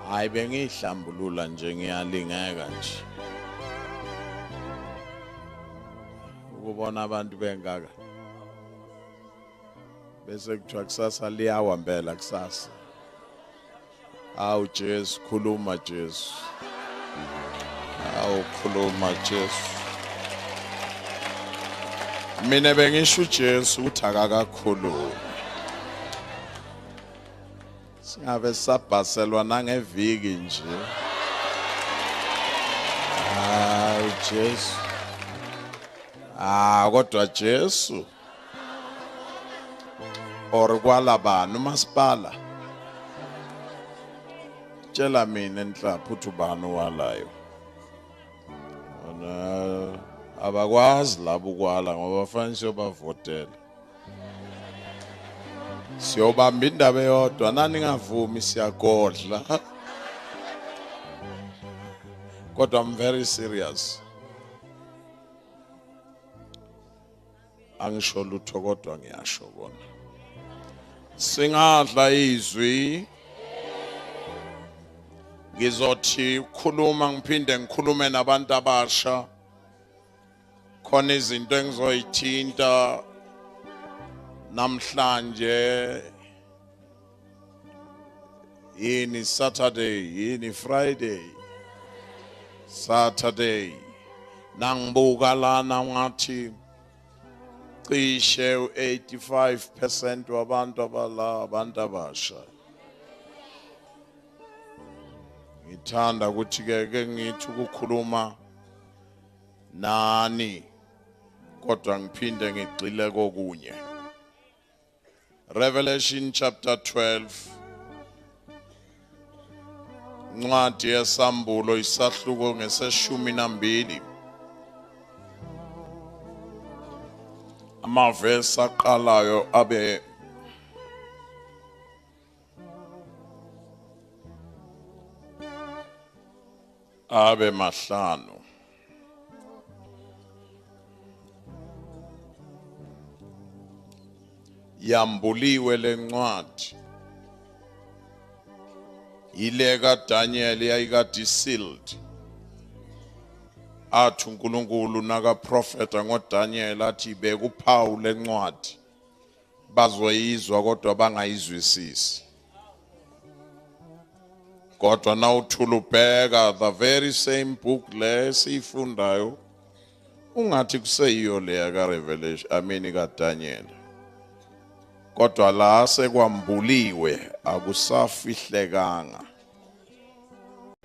Hayi, bengihlambulula nje, ngiyalingeka nje ukubona abantu bengaka, bese kuthiwa kusasa liyawa mpela kusasa. Awu Jesu, khuluma Jesu, awu khuluma Jesu. Mina bengisho uJesu ukuthi akakakhulumi, singabe sabhaselwa nangeviki nje. Hayi Jesu, ah kodwa Jesu or kwalabani umasipala, tshela mina enhlapha uthi ubani owalayo. Ona abakwazi labo ukwala ngoba fanele siyobavotela, siyobamba indaba eyodwa, nani ngavumi siyagodla. Kodwa I'm very serious, angisho lutho kodwa ngiyasho kona. Singadla izwi, ngizothi ukukhuluma ngiphinde ngikhulume nabantu abasha. Khona izinto engizoyithinta namhlanje, yini Saturday, yini Friday, Saturday. Nangibuka lana ngathi cishe u-85% wabantu abala abantu abasha. Ngithanda ukuthi ke ngithi ukukhuluma nani, kodwa ngiphinde ngigxile kokunye. Revelation chapter 12, incwadi yesambulo isahluko ngeseshumi nambili, amavesi aqalayo abe 5. Yambuliwe lencwadi ile kaDaniel yayikade sealed. Athi uNkulunkulu nakaprofeta ngoDaniel athi bekuphawu lencwadi, bazoyizwa kodwa bangayizwisisi. Kodwa nawuthula ubheka the very same book le siyifundayo, ungathi kuseyiyo leya kaRevelation, I mean kaDaniel. Kodwa la sekwambuliwe, akusafihlekanga.